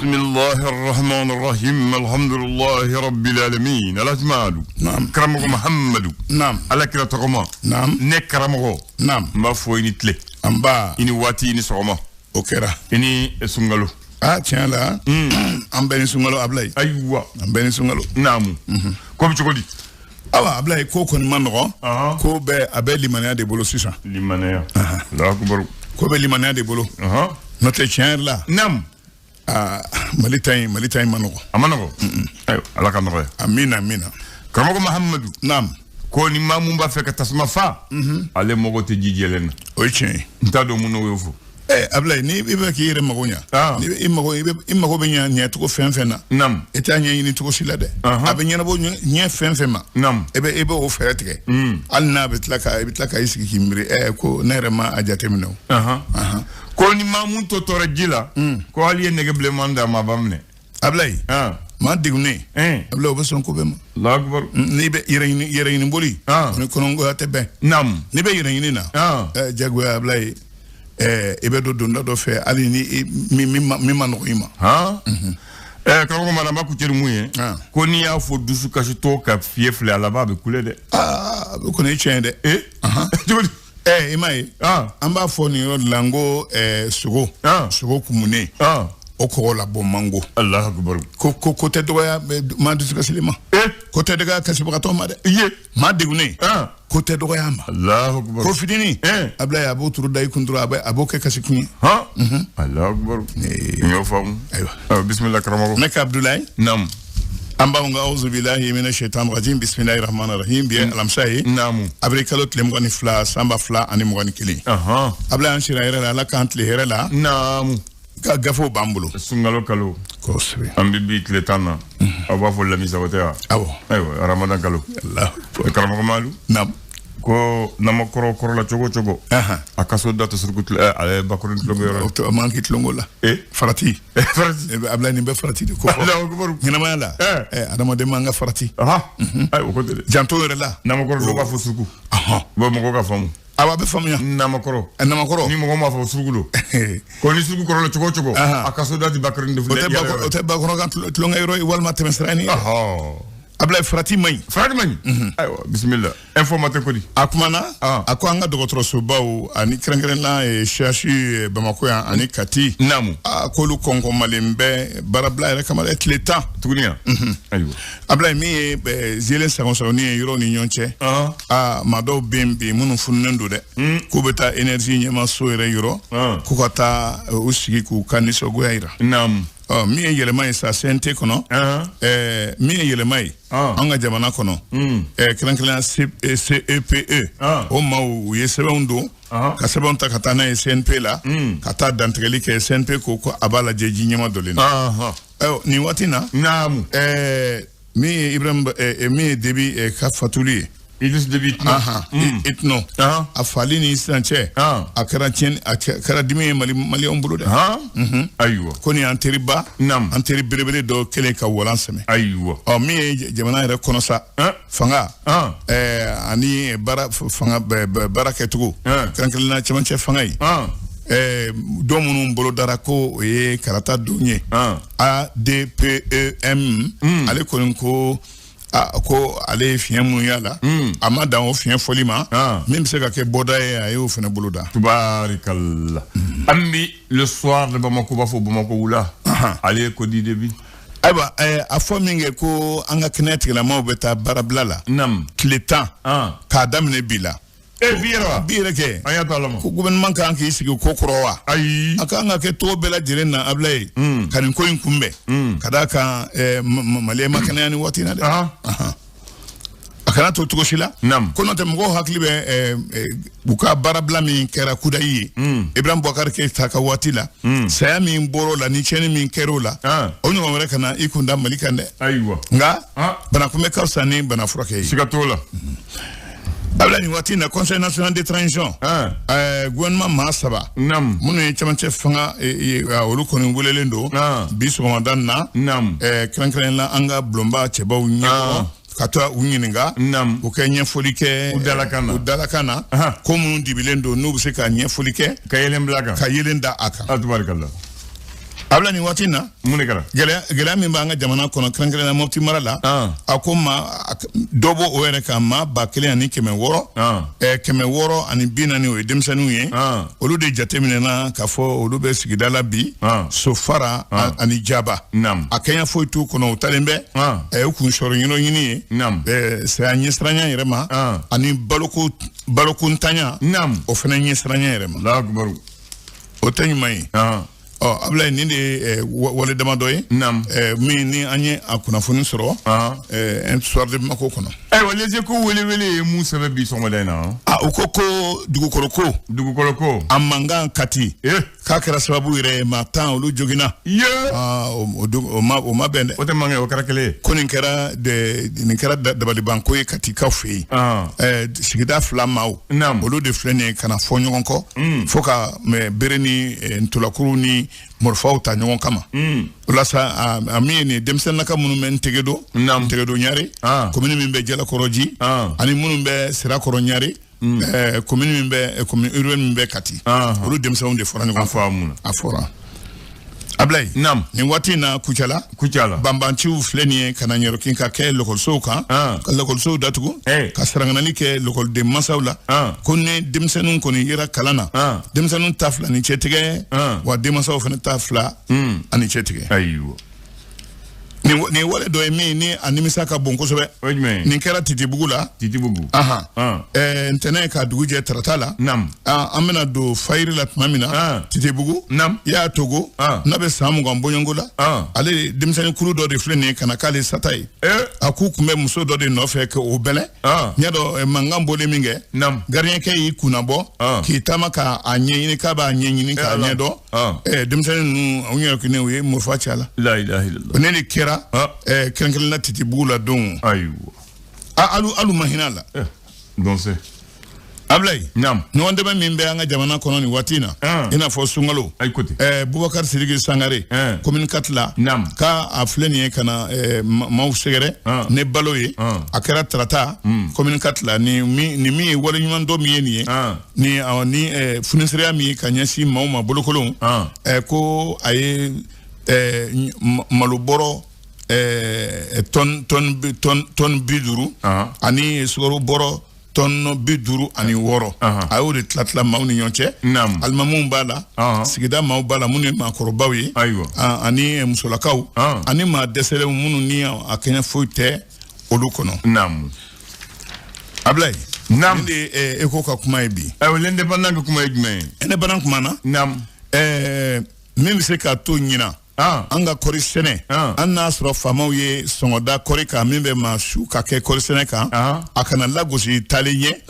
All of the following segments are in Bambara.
Bismillahi rahmani rahim, alhamdulillahi rabbil alamin. Alhaji Maadu. Naam. Karamɔgɔ Mahamadu. Naam. Ala kira tɔgɔma. Naam. Ne karamɔgɔ. Naam. N b'a fɔ i ni tile. Anba. I ni waati, i ni sɔgɔma. O kɛra. I ni sunkalo. Aa, tiɲɛ la, an bɛɛ ni sunkalo, Abulayi. Ayiwa. An bɛɛ ni sunkalo. Naamu. Ko bɛ cogo di? Awa Abulayi, ko kɔni ma nɔgɔn. Ko bɛɛ, a bɛ limaniya de bolo sisan. Limaniya. Allahu akbar. Ko bɛ limaniya de bolo. N'o tɛ, tiɲɛ yɛrɛ la. Naamu. Aa, Mali ta in, Mali ta in ma nɔgɔn. A ma nɔgɔn. Ayiwa, Ala ka nɔgɔya. Amina, amina. Karamɔgɔ Mahamadu. Naam. Ko ni maa mun b'a fɛ ka tasuma fa, ale mago tɛ ji jɛlen na. O ye tiɲɛ ye. N t'a dɔn mun n'o y'o fɔ. Ɛ Abulayi, ni i bɛ k'i yɛrɛ mago ɲa, ni i mago, i bɛ i mago bɛ ɲa ɲɛcogo fɛn fɛn na. Naam. I t'a ɲɛɲini cogo si la dɛ. A bɛ ɲɛnabɔ ɲɛ fɛn fɛn ma. Naam. E bɛ o fɛɛrɛ tigɛ. Hali n'a bɛ tila ka, i bɛ tila ka i sigi k'i miiri, ɛ, ko ne yɛrɛ ma a jateminɛ o. Ko ni maa mun to tɔɔrɔ ji la, ko hali ye nɛgɛ bilenman d'a ma, a b'a minɛ. Abulayi. Maa degunnen. Abulayi, o bɛ sɔn ko bɛɛ ma. Allahu akbar. N'i bɛ yɛrɛɲini, yɛrɛɲini boli. O ni kɔnɔngoya tɛ bɛn. Naam. N'i bɛ yɛrɛɲini na. Jagoya Abulayi, i bɛ don donda dɔ fɛ, hali ni min ma nɔgɔn i ma. Karamɔgɔ Mara, n b'a kuncɛ ni mun ye? Ko n'i y'a fɔ dusukasitɔ ka fiyɛ filɛ, a laban a bɛ kule dɛ. Aa, o kɔni ye tiɲɛ ye dɛ. Ee, cogo di? Ɛ, i m'a ye. An b'a fɔ nin yɔrɔ de la n ko sogo. Sogo kumunen. O kɔgɔ labɔ mango. Allahu akbar. Ko tɛ dɔgɔya maa dusukasilen ma. Ko tɛ dɔgɔya kasibagatɔ ma dɛ. I ye. Maa degunnen. Ko tɛ dɔgɔya ma. Allahu akbar. Ko fitinin. Abulayi, a b'o turu da i kun dɔrɔn, a b'o kɛ kasi kun ye. Allahu akbar. N y'o faamu. Ayiwa. Bisimilah karamɔgɔ. Ne ka Abudulayi. Naamu. An b'anw ka auzu bilahi mina shaitan rajim, bisimilahi rahmani rahim. Bi ye alamisa ye. Naamu. Avril kalo tile 22, san 2021. Abulayi, an sira hɛrɛ la, Ala k'an tile hɛrɛ la. Naamu. Ka gafew b'an bolo. Sunkalo kalo. Kosɛbɛ. An bɛ bi tile 10 na. Aw b'a fɔ lamisa, o tɛ wa? Awɔ. Ayiwa, Ramadan kalo. Allahu. Karamɔgɔ Malu. Naamu. Ko namakɔrɔ kɔrɔla cogo cogo, a kaso da tɛ suruku ale bakɔrɔni tulonkɛ yɔrɔ. O man k'i tulonko la. Farati. Farati. Abulayi, nin bɛ farati de ko fɔ. Allahu akbar. Ɲɛnamaya la. Adamaden man ka farati. Ayi, o ko tɛ dɛ. Janto yɛrɛ la. Namakɔrɔ dɔw b'a fɔ suruku. Bon, mɔgɔw ka faamu. Awɔ, a bɛ faamuya. Namakɔrɔ. Namakɔrɔ. Ni mɔgɔ m'a fɔ suruku don. Ko ni suruku kɔrɔla cogo o cogo, a kaso da tɛ bakɔrɔni de filɛ. O tɛ bakɔrɔ kan tulonkɛ yɔrɔ ye walima tɛmɛsira ni. Abulayi, farati man ɲi. Farati man ɲi. Ayiwa, bisimila. Informateur ko di? A kumana. A ko an ka dɔgɔtɔrɔsobaw ani kɛrɛnkɛrɛnna CHU Bamakɔ yan ani Kati. Naamu. A k'olu kɔnkɔnmalen bɛ baarabila yɛrɛ kama dɛ, tile 10. Tuguni yan. Ayiwa. Abulayi, min ye zelen sagonsagoni ye yɔrɔw ni ɲɔgɔn cɛ. Aa, maa dɔw bɛ yen bi minnu fununen don dɛ. K'u bɛ taa énergie ɲɛmaso yɛrɛ yɔrɔ. K'u ka taa u sigi k'u ka nisɔngoya yira. Naamu. Ɔ, min ye yɛlɛma ye sa CNT kɔnɔ, min ye yɛlɛma ye an ka jamana kɔnɔ, kɛrɛnkɛrɛnnenya CEPE, o maaw u ye sɛbɛnw don ka sɛbɛnw ta ka taa n'a ye CNP la, ka taa dantigɛli kɛ. CNP ko a b'a lajɛ ji ɲɛma dɔlen na. Ayiwa, nin waati na. Naamu. Min ye Ibrahim, min ye Debi ka fatuli ye. Idriss Déby Itno. Itno. A fali ni sisan cɛ. A kɛra tiɲɛ, a kɛra dimi ye Mali maliyɛnw bolo dɛ. Ayiwa. Ko nin y'an teriba. Naamu. An teri belebele dɔ kɛlen ka walan sɛmɛ. Ayiwa. Ɔ, min ye jamana yɛrɛ kɔnɔ sa. Fanga. Ani baara fanga baara kɛcogo. Kɛrɛnkɛrɛnnenya cɛmancɛ fanga ye. Don minnu bolodara ko o ye kalata don ye. ADPEM. Ale kɔni ko. A ko ale ye fiɲɛ mun y'a la, a ma dan o fiɲɛ fɔli ma, min bɛ se ka kɛ bɔda ye, a y'o fana bolo da. Tubaarikala. An bi Le Soir de Bamako, b'a fɔ Bamako wula. Ale ye ko di Debi? Ayiwa, a fɔ min kɛ ko an ka kɛnɛya tigilamaaw bɛ taa baarabila la. Naamu. Tile 10. K'a daminɛ bi la. E, bi yɛrɛ wa? Bi yɛrɛ kɛ. An y'a to Ala ma. Ko gouvernement kan k'i sigi ko kɔrɔ wa? Ayi. A kan ka kɛ cogo bɛɛ lajɛlen na, Abulayi. Ka nin ko in kunbɛn. Ka d'a kan Maliyɛn ma kɛnɛya nin waati in na dɛ. A kana to cogo si la. Naamu. Ko n'o tɛ, mɔgɔw hakili bɛ u ka baarabila min kɛra kudayi ye. Ibrahim Boubacar Keïta ka waati la. Saya min bɔr'o la ni tiɲɛni min kɛr'o la. O ɲɔgɔn wɛrɛ kana i kun da Mali kan dɛ. Ayiwa. Nka bana kunbɛ ka fisa ni bana furakɛ ye. Siga t'o la. Abila, nin waati in na, Conseil national de transition, gouvernement maa saba minnu ye cɛmancɛ fanga, olu kɔni welelen don bi sɔgɔmada na, kɛrɛnkɛrɛnnen la an ka bulonba cɛbaw ɲɛkɔrɔ, ka taa u ɲininka, u kɛ ɲɛfɔli kɛ u dalakan na, u dalakan na, ko minnu dibilen don, n'u bɛ se ka ɲɛfɔli kɛ. Ka yelen bila kan. Ka yelen da a kan. A, tubarikala. A bila nin waati in na mun de kɛra gɛlɛya min b'an ka jamana kɔnɔ kɛrɛnkɛrɛnnenya Mopti mara la a ko ma dɔ b'o o yɛrɛ kan maa 1600 640 o ye denmisɛnninw ye olu de jateminɛna k'a fɔ olu bɛ sigida la bi Sofara ani Jaba a kɛɲɛ foyi t'u kɔnɔ u talen bɛ u kun sɔrɔ ɲini ye saya ɲɛsiranya yɛrɛ ma ani balokontanya o fana ɲɛsiranya yɛrɛ ma o tɛ ɲuman ye. Ɔ Abulayi nin de ye wale damadɔ ye min ni an ye a kunnafoni sɔrɔ un soir de Bamako kɔnɔ. Ayiwa Les Échos welewele ye mun sɛbɛn bi sɔgɔmada in na. A u ko dugukolo ko a mankan Kati k'a kɛra sababu yɛrɛ ye maa 10 olu joginna. O ma bɛn dɛ. O tɛ mankan ye o kɛra kɛlɛ ye. Ko nin kɛra dabalibanko ye Katikaw fɛ yen. Sigida 2 maaw. Olu de filɛ nin ye ka na fɔ ɲɔgɔn kɔ. Fo ka bere ni ntolakuru ni morifaw ta ɲɔgɔn kama. O la sa a min ye nin ye denmisɛnninnaka minnu bɛ Ntegedo. Ntegedo Ɲare. Commune min bɛ Jalakɔrɔji. Ani minnu bɛ Sirakɔrɔ Ɲare. Commune min bɛ commune urbaine min bɛ Kati. Olu denmisɛnninw de fɔra ɲɔgɔn kɔ. A fɔra. Ablaye. Nin waati in na Kucala. Banbanciw filɛ nin ye ka na ɲɛrɔkin ka kɛ lɔkɔlisow kan. Ka lɔkɔlisow datugu. Ka saranganali kɛ lɔkɔliden mansaw la. Ko ni denmisɛnninw kɔni yera kalan na. Denmisɛnninw ta 2 ni cɛ tigɛ. Wa denmansaw fana ta 2 ani cɛ tigɛ. Ayiwa. Nin wale dɔ ye min ni a nimisa ka bon kosɛbɛ. Nin kɛra Titibugu la. Titibugu. Ntɛnɛn ka dugu jɛ tarata la. An bɛna don fayiri la tuma min na. Titibugu. Y'a Togo. N'a bɛ san 20 bɔɲɔgɔnko la. Ale denmisɛnnin kulu dɔ de filɛ nin ye ka na k'ale sata ye. A k'u tun bɛ muso dɔ de nɔfɛ k'o bɛlɛn. N y'a dɔn mankan bɔlen min kɛ. Gardienkɛ y'i kunnabɔ. K'i taama k'a ɲɛɲini k'a b'a ɲɛɲini k'a ɲɛdɔn. Denmisɛnnin ninnu anw yɛrɛ kɔni u ye marifa ci a la. Ne de kɛra. Kɛrɛnkɛrɛnnenya Titibugu la don. Ayiwa. Alu ma hinɛ a la. Dɔnse. Ablaye. Ɲɔgɔn dɛmɛ min bɛ an ka jamana kɔnɔ nin waati in na. I n'a fɔ sunkalo. Bubakari Sidiki Sangare. Commune 4 la. K'a a filɛ nin ye ka na maaw sɛgɛrɛ. Ne balo ye. A kɛra tarata. Commune 4 la nin min ye waleɲuman dɔ min ye nin ye. Ni funisireya min ye ka ɲɛsin maaw ma bolokolon. Ko a ye malobɔrɔ. Tɔn 50 ani sukaro bɔrɔ tɔn 56 a y'o de tila maaw ni ɲɔgɔn cɛ. Alimamuw b'a la, sigida maaw b'a la minnu ye maakɔrɔbaw ye, ani musolakaw, ani maa dɛsɛlenw minnu ni a kɛɲɛ foyi tɛ olu kɔnɔ. Ablaye. Nin de ye Eko ka kuma ye bi. Ayiwa l'Indépendant ka kuma ye jumɛn ye? Indépendant kuma na. Min bɛ se k'a to ɲinan. An ka kɔri sɛnɛ an n'a sɔrɔ faamaw ye sɔngɔda kɔri kan min bɛ maa su ka kɛ kɔri sɛnɛ kan a kana lagosi taalen ɲɛ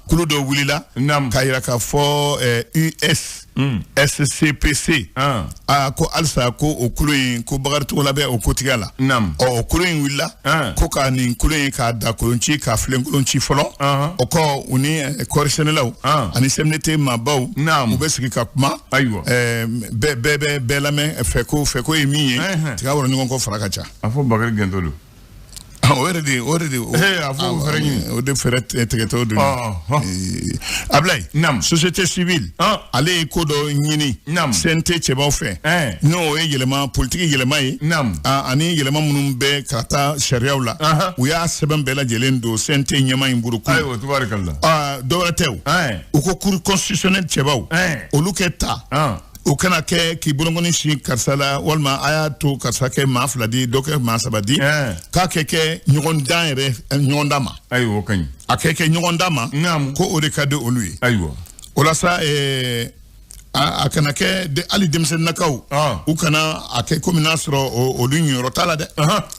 kulu dɔ wulila k'a yira k'a fɔ US SCPC a ko halisa ko o kulu in ko Bakari Togola bɛ o kotigiya la. Ɔ o kulu in wulila ko ka nin kulu in k'a da kolon ci k'a filenkolon ci fɔlɔ o kɔ u ni kɔri sɛnɛlaw ani CMDT maabaw u bɛ sigi ka kuma. Ayiwa. Bɛɛ bɛ lamɛn fɛko ye min ye tiga wɔrɔ ɲɔgɔn kɔ fara ka ca. A fɔ Bakari Gɛntɔ don. O yɛrɛ de a fɔ fɛɛrɛ ɲini o de fɛɛrɛ tigɛtɔ don. Ablaye. Société civile ale ye ko dɔ ɲini CNT cɛbaw fɛ n'o ye yɛlɛma politiki yɛlɛma ye ani yɛlɛma minnu bɛ ka taa sariyaw la u y'a sɛbɛn bɛɛ lajɛlen don CNT ɲɛmaa in bolo. Ayiwa tubaarikala. Dɔwɛrɛ tɛ o. U ko cour constitutionnelle cɛbaw olu kɛ ta. O kana kɛ k'i bolokɔni sin karisa la walima a y'a to karisa kɛ maa 2 di dɔ kɛ maa 3 di k'a kɛ ɲɔgɔndan yɛrɛ ɲɔgɔndan ma. Ayiwa o ka ɲi. A kɛ ɲɔgɔndan ma. Ko o de ka di olu ye. Ayiwa. O la sa a kana kɛ hali denmisɛnninnakaw u kana a kɛ komi n'a sɔrɔ olu ɲiyɔrɔ t'a la dɛ.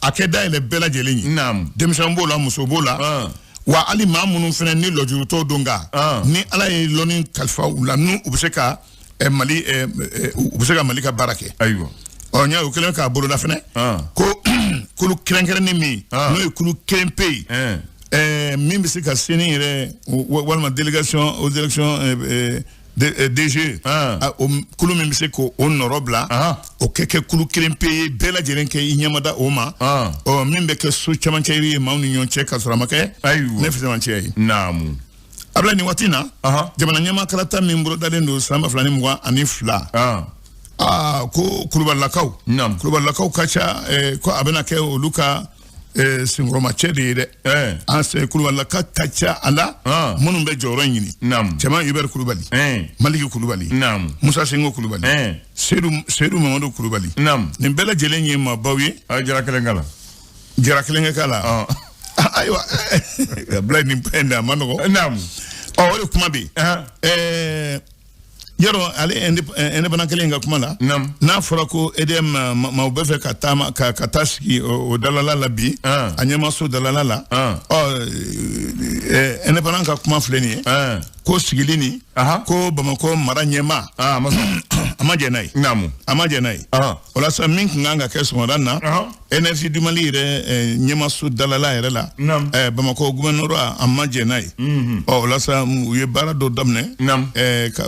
A kɛ dayɛlɛ bɛɛ lajɛlen ye. Denmisɛnnin b'o la muso b'o la. Wa hali maa minnu fana ni lɔjurutɔw don nka ni Ala ye lɔnni kalifa u la n'u bɛ se ka Mali u bɛ se ka Mali ka baara kɛ. Ayiwa. Ɔ n y'a ye o kɛlen k'a boloda fɛnɛ. Ko kulu kɛrɛnkɛrɛnnen min n'o ye kulu kelen pe ye. Min bɛ se ka sini yɛrɛ walima délégation aux élections DG. O kulu min bɛ se k'o nɔrɔ bila. O kɛ kulu kelen pe ye bɛɛ lajɛlen kɛ i ɲɛmada o ma. Ɔ min bɛ kɛ so camancɛ yiri ye maaw ni ɲɔgɔn cɛ k'a sɔrɔ a ma kɛ. Ayiwa. Ne camancɛ ye. Naamu. Ablaye nin waati in na. Jamana ɲɛmaa kalata min bolodalen don san 2022. Ko Kulubalilakaw. Kulubalilakaw ka ca, ko a bɛna kɛ olu ka senkɔrɔmacɛ de ye dɛ. An se Kulubalilaka ka ca a la minnu bɛ jɔyɔrɔ ɲini. Cɛman Hubert Kulubali, Maliki Kulubali, Musa Senko Kulubali, Seydou Mamadu Kulubali. Nin bɛɛ lajɛlen ye maabaw ye. A ye jara kelen k'a la. Jara kelen kɛ k'a la. Ayiwa, Abulayi, nin in a ma nɔgɔn. Ɔ, o de kuma bɛ yen. Yɔrɔ ale indépendant kelen in ka kuma la, n'a fɔra ko EDM maaw bɛ fɛ ka taama ka taa sigi o dalala la bi, a ɲɛmaso dalala la. Ɔ, indépendant ka kuma filɛ nin ye, ko sigili nin, ko Bamakɔ mara ɲɛmaa a ma jɛn n'a ye. A ma jɛn n'a ye. O la sa, min tun kan ka kɛ sɔgɔmada in na, Énergie du Mali yɛrɛ ɲɛmaso dalala yɛrɛ la, Bamakɔ gouverneur a ma jɛn n'a ye. Ɔ, o la sa, u ye baara dɔ daminɛ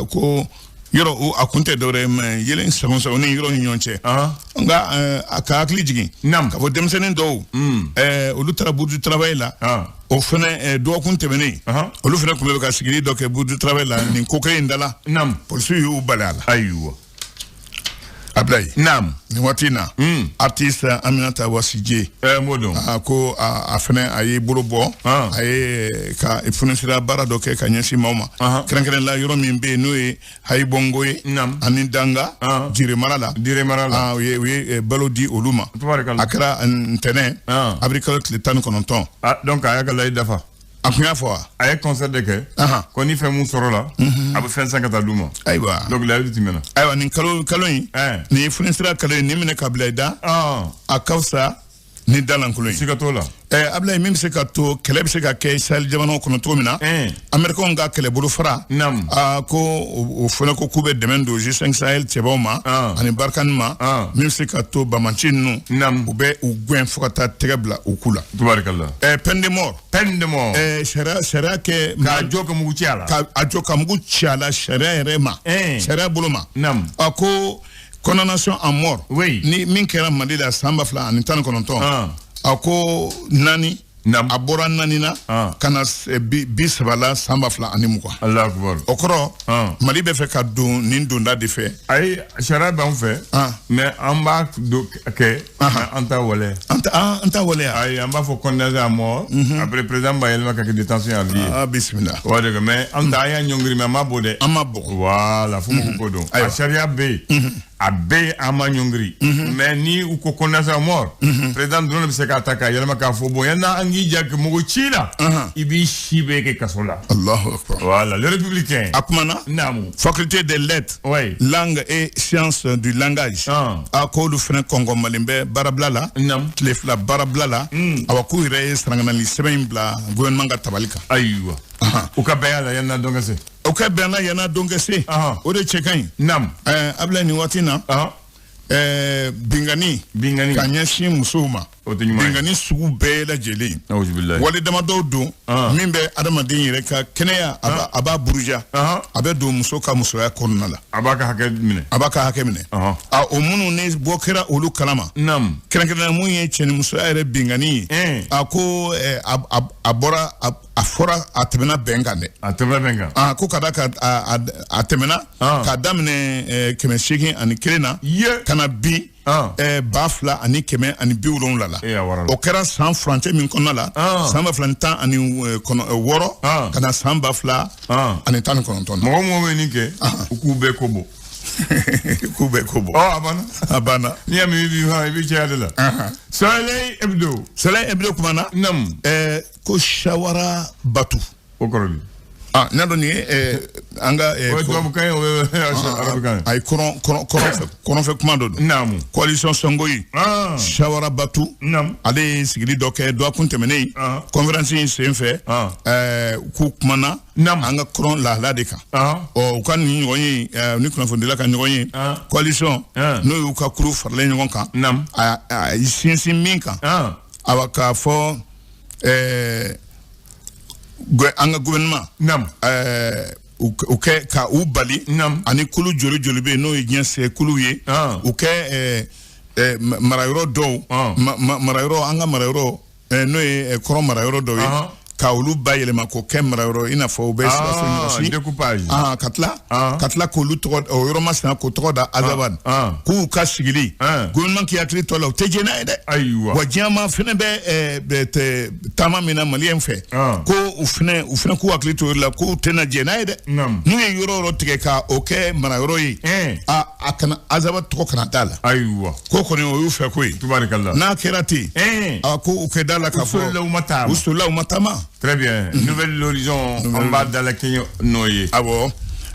ko yɔrɔ a kun tɛ dɔwɛrɛ ye, mɛ yelen sɛgɛn sɛgɛn ni yɔrɔ ni ɲɔgɔn cɛ. Nka a ka hakili jigin k'a fɔ denmisɛnnin dɔw, olu taara Bourse du Travail la. O fɛnɛ, dɔgɔkun tɛmɛnen, olu fɛnɛ tun bɛ ka sigili dɔ kɛ Bourse du Travail la nin ko kelen in da la. Polisiw y'u bali a la. Ayiwa. Ablaye. Nin waati in na, artiste Aminata Wasije. N b'o dɔn. A ko a fɛnɛ a ye bolo bɔ, a ye ka funisira baara dɔ kɛ ka ɲɛsin maaw ma. Kɛrɛnkɛrɛn la, yɔrɔ min bɛ yen, n'o ye Hayibongo ye. Ani Danga. Dire mara la. Dire mara la. U ye balo di olu ma. A kɛra ntɛnɛn, avril kalo tile 19. Donc a y'a ka layi dafa. A kun y'a fɔ wa? A ye concert de kɛ. Ko ni fɛn mun sɔrɔ la, a bɛ fɛn san ka taa d'u ma. Ayiwa. Donc layidu tɛmɛna. Ayiwa, nin kalo kalo in, nin ye funisira kalo ye, nin minɛ ka bila i da. A ka fisa ni da lankolon ye. Siga t'o la. Ablaye, min bɛ se ka to kɛlɛ bɛ se ka kɛ Sahel jamanaw kɔnɔ cogo min na, Américains ka kɛlɛbolo fara, ko o fana ko k'u bɛ dɛmɛ don G5 Sahel cɛbaw ma ani Barkhane ma, min bɛ se ka to banbanci ninnu, u bɛ u gɛn fo ka taa tɛgɛ bila u ku la. Tubarikala. Peine de mort. Peine de mort. Sariya kɛ. K'a jɔ ka mugu ci a la. Ka a jɔ ka mugu ci a la sariya yɛrɛ ma. Sariya bolo ma. A ko condamnation à mort. Ni min kɛra Mali la san 2019. A ko naani. A bɔra naani na ka na 30 la san 2020. Alahu akibaru. O kɔrɔ, Mali bɛ fɛ ka don nin donda de fɛ. Ayi, sariya b'an fɛ. Mais an b'a kɛ, an t'a waleya. An t'a waleya. Ayi, an b'a fɔ condamné à mort. Après, président b'a yɛlɛma ka kɛ détention à vie. Ah, bisimila. O de mais an ta, an y'a ɲɔngiri, mais an m'a bɔ dɛ. An ma bɔ. Voilà, fo mɔgɔw k'o dɔn. A sariya bɛ yen. A bɛɛ an ma ɲɔngiri. Mais ni u ko condamnation à mort, président dɔrɔn de bɛ se k'a ta k'a yɛlɛma k'a fɔ bon, yanni an k'i ja mɔgɔ ci la, i b'i si bɛɛ kɛ kaso la. Allahu akbar. Voilà, le républicain. A kumana. Faculté des lettres, langue et sciences du langage. A k'olu fana kɔnkɔnmalen bɛ baarabila la. Tile 2 baarabila la. Awa, k'u yɛrɛ ye saranganali sɛbɛn in bila gouvernement ka tabali kan. Ayiwa. U ka bɛn a la yanni don ka se. U ka bɛn a la yanni don ka se. O de cɛ ka ɲi. Abulaye, nin waati in na, bingani. Bingani. Ka ɲɛsin musow ma. O tɛ ɲuman ye. Bingani sugu bɛɛ lajɛlen. Awuzubilayi. Wale damadɔw don min bɛ adamaden yɛrɛ ka kɛnɛya, a b'a buruja. A bɛ don muso ka musoya kɔnɔna la. A b'a ka hakɛ minɛ. A b'a ka hakɛ minɛ. A o minnu ni bɔ kɛra olu kalama. Kɛrɛnkɛrɛnnenya mun ye cɛnimusoya yɛrɛ bingani ye. A ko a bɔra, a fɔra, a tɛmɛna bɛn kan dɛ. A tɛmɛna bɛn kan. Ko ka da ka a tɛmɛna k'a daminɛ 801 na. Ka na bin 2170 la. O kɛra san furancɛ min kɔnɔna la, san 2016 ka na san 2019 na. Mɔgɔ mɔgɔ bɛ nin kɛ, u k'u bɛɛ ko bɔ. K'u bɛɛ ko bɔ. Ɔ, a banna. A banna. N'i y'a mɛn i b'i cɛya de la. Soleil Hebdo. Soleil Hebdo kumana. Ko Sawara Batu. O kɔrɔ di? Ah, n'a dɔn nin ye an ka. O ye tubabukan ye, o ye arabukan ye. Ayi, kɔrɔnfɛ kuma dɔ don. Coalition Songoyi. Sawara Batu. Ale ye sigili dɔ kɛ dɔgɔkun tɛmɛnen. Conférence in sen fɛ. K'u kumana. An ka kɔrɔn lahala de kan. Ɔ, u ka nin ɲɔgɔn ye, ni kunnafonidila ka ɲɔgɔn ye. Coalition, n'o y'u ka kuru faralen ɲɔgɔn kan. A y'i sinsin min kan. Awa, k'a fɔ an ka gouvernement. U kɛ ka u bali. Ani kulu joli joli bɛ yen, n'o ye diɲɛ se kulu ye. U kɛ marayɔrɔ dɔw, marayɔrɔ, an ka marayɔrɔ, n'o ye kɔrɔn marayɔrɔ dɔw ye. Ka olu bayɛlɛma k'o kɛ marayɔrɔ i n'a fɔ u bɛ Sikaso ɲɔgɔnsi. Découpage. Ka tila k'olu tɔgɔ o yɔrɔ masina k'o tɔgɔ da Azawad. K'u ka sigili. Gouvernement k'i hakili to a la, u tɛ jɛn n'a ye dɛ. Ayiwa. Wa diɲɛmaa fɛnɛ bɛ taama min na Maliyɛn fɛ. Ko u fɛnɛ k'u hakili to o la, k'u tɛna jɛn n'a ye dɛ. N'u ye yɔrɔ yɔrɔ tigɛ ka o kɛ marayɔrɔ ye. A kana Azawad tɔgɔ kana d'a la. Ayiwa. Ko kɔni o y'u fɛ ko ye. Tubaarikala. N'a kɛra ten. A ko u kɛ da la k'a fɔ. U solila u ma taama. Très bien. Nouvel Horizon, an b'a dalakɛɲɛ n'o ye. Awɔ.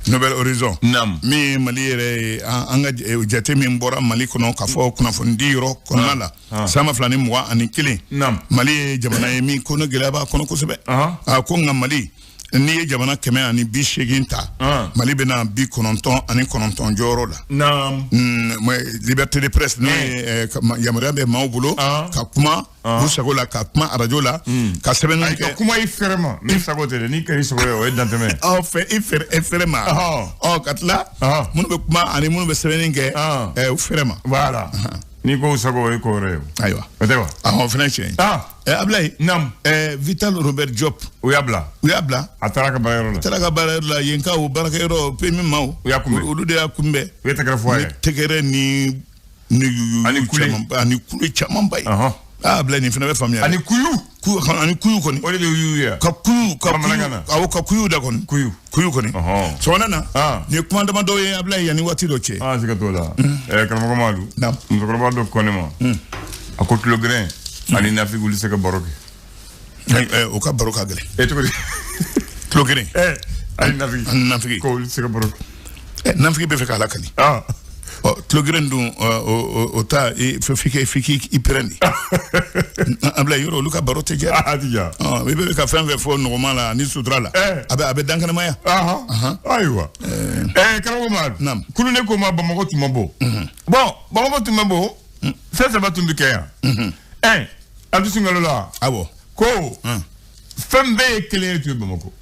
Nouvel Horizon. Naam. Min ye Mali yɛrɛ ye, an ka jate min bɔra Mali kɔnɔ k'a fɔ kunnafonidi yɔrɔ kɔnɔna la. San 2021. Naam. Mali ye jamana ye min ko ne gɛlɛya b'a kɔnɔ kosɛbɛ. A ko nka Mali, n'i ye jamana 180 ta, Mali bɛna 99 jɔyɔrɔ la. Naam. Liberté de presse n'o ye yamaruya bɛ maaw bolo ka kuma u sago la, ka kuma arajo la, ka sɛbɛnni kɛ. Ka kuma i fɛrɛ ma, n'i sago tɛ dɛ, n'i kɛra i sago ye o ye dantɛmɛ ye. Fɛ i fɛrɛ ma. Ka tila minnu bɛ kuma ani minnu bɛ sɛbɛnni kɛ, u fɛrɛ ma. Voilà. N'i ko u sago o ye ko wɛrɛ ye. Ayiwa. O tɛ wa? O fana ye tiɲɛ ye. Ablaye. Naam. Vital Robert Diop. U y'a bila. A taara ka baarayɔrɔ la. A taara ka baarayɔrɔ la, yen ka o baarakɛyɔrɔ PMU maaw. U y'a kunbɛn. Olu de y'a kunbɛn. U ye tɛgɛrɛ fɔ a ye. Tɛgɛrɛ ni ani kule. Ani kule camanba ye. Ablaye nin fana bɛ faamuya. Ani kuyu. Ani kuyu kɔni. O de bɛ yuyu ye. Ka kuyu awɔ, ka kuyu da kɔni. Kuyu. Kuyu kɔni. Sɔgɔmada na. Nin ye kuma damadɔ ye Ablaye yanni waati dɔ cɛ. Siga t'o la. Karamɔgɔ Madu. Naam. Musokɔrɔba dɔ ko ne ma. A ko tulogɛrɛn ani nafigi olu se ka baro kɛ. O ka baro ka gɛlɛn. Cogo di? Tulogɛrɛn. Ani nafigi. Ani nafigi. Ko olu se ka baro kɛ. Nafigi bɛ fɛ k'a lakali. Tulogɛrɛn dun o ta f'i k'i pɛrɛn de. Ablaye yɔrɔ olu ka baro tɛ diya. A tɛ diya. I bɛ ka fɛn fɛn fɔ nɔgɔma la ani sutura la. A bɛ dankɛnɛmaya. Ayiwa. Karamɔgɔ Madu. Naam. Kulu ne ko ma Bamakɔ tun ma bɔ. Bon, Bamakɔ tun ma bɔ. Fɛn saba tun bɛ kɛ yan. A bɛ sunkalo la. Awɔ. Ko fɛn bɛɛ ye kelen ye tun ye Bamakɔ.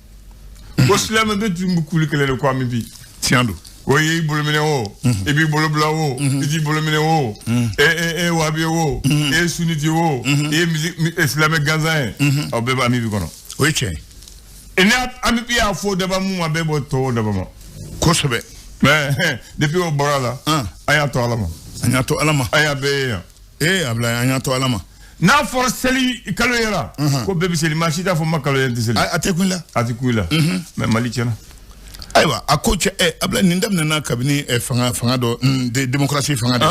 Ko silamɛ bɛɛ tun bɛ kulu kelen de ko an bɛ bi. Tiɲɛ don. Ko i y'i bolo minɛ o, i b'i bolo bila o, i t'i bolo minɛ o, e ye wahabi o, e ye sunnite o, e ye silamɛ gansan ye, aw bɛɛ bɛ AMIB kɔnɔ. O ye tiɲɛ ye. Ni AMIB y'a fɔ daba mun ma, bɛɛ bɔ tɔw daba ma. Kosɛbɛ. Mais depuis o bɔra la, an y'a to Ala ma. An y'a to Ala ma. An y'a bɛɛ ye yan. Ablaye, an y'a to Ala ma. N'a fɔra seli kalo yɛrɛ, ko bɛɛ bɛ seli, maa si t'a fɔ ma kalo yɛrɛ tɛ seli. A tɛ kun i la. A tɛ kun i la. Mais Mali tiɲɛna. Ayiwa, a ko cɛ Ablaye nin daminɛna kabini fanga dɔ démocratie fanga de.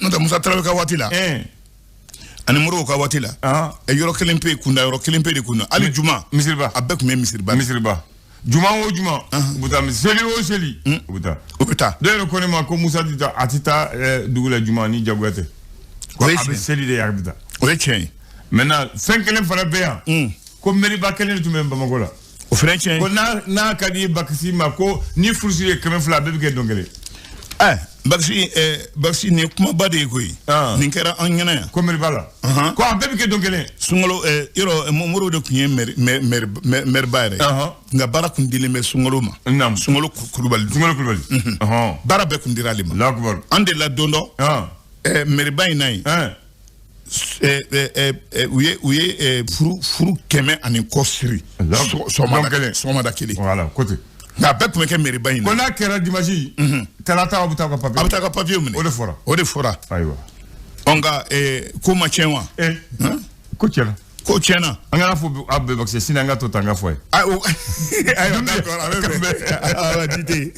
N'o tɛ Musa Tarawele ka waati la. Ani Modibo ka waati la. Yɔrɔ kelen pe kunda, yɔrɔ kelen pe de kunda. Hali juma. Misiriba. A bɛɛ tun bɛ misiriba. Misiriba. Juma o juma. U bɛ taa seli o seli. U bɛ taa. U bɛ taa. Dɔw yɛrɛ ko ne ma ko Musa tɛ taa, a tɛ taa dugu la juma ni jagoya tɛ. A bɛ seli de a bɛ taa. O ye tiɲɛ ye. Maintenant fɛn kelen fana bɛ yan. Ko meriba kelen de tun bɛ Bamakɔ la. O fana tiɲɛ ye. Ko n'a ka di Bakisi ma ko ni furusi ye 200 a bɛɛ bɛ kɛ don kelen. Bakisi nin ye kumaba de ye koyi. Nin kɛra an ɲɛna yan. Ko meriba la. Ko a bɛɛ bɛ kɛ don kelen. Sunkalo yɔrɔ Modibo de tun ye mɛriba yɛrɛ ye. Nka baara tun dilen bɛ Sunkalo ma. Sunkalo Kulubali. Sunkalo Kulubali. Baara bɛɛ tun dira ale ma. Alakubaru. An delila don dɔ. Mɛriba in na yen. U ye furu 100 ani kɔ siri. Sɔgɔmada kelen. Voilà, ko ten. Nka a bɛɛ tun bɛ kɛ mɛriba in na. Ko n'a kɛra dimanche. Tarata aw bɛ taa ka papier. A bɛ taa ka papier minɛ. O de fɔra. O de fɔra. Ayiwa. Nka ko ma tiɲɛ wa? Ko tiɲɛna. Ko tiɲɛna. An kana fɔ aw bɛɛ parce que sini an ka to tan an ka fɔ ye. Ayiwa d'accord, a bɛ bɛn. Ayiwa, Jite.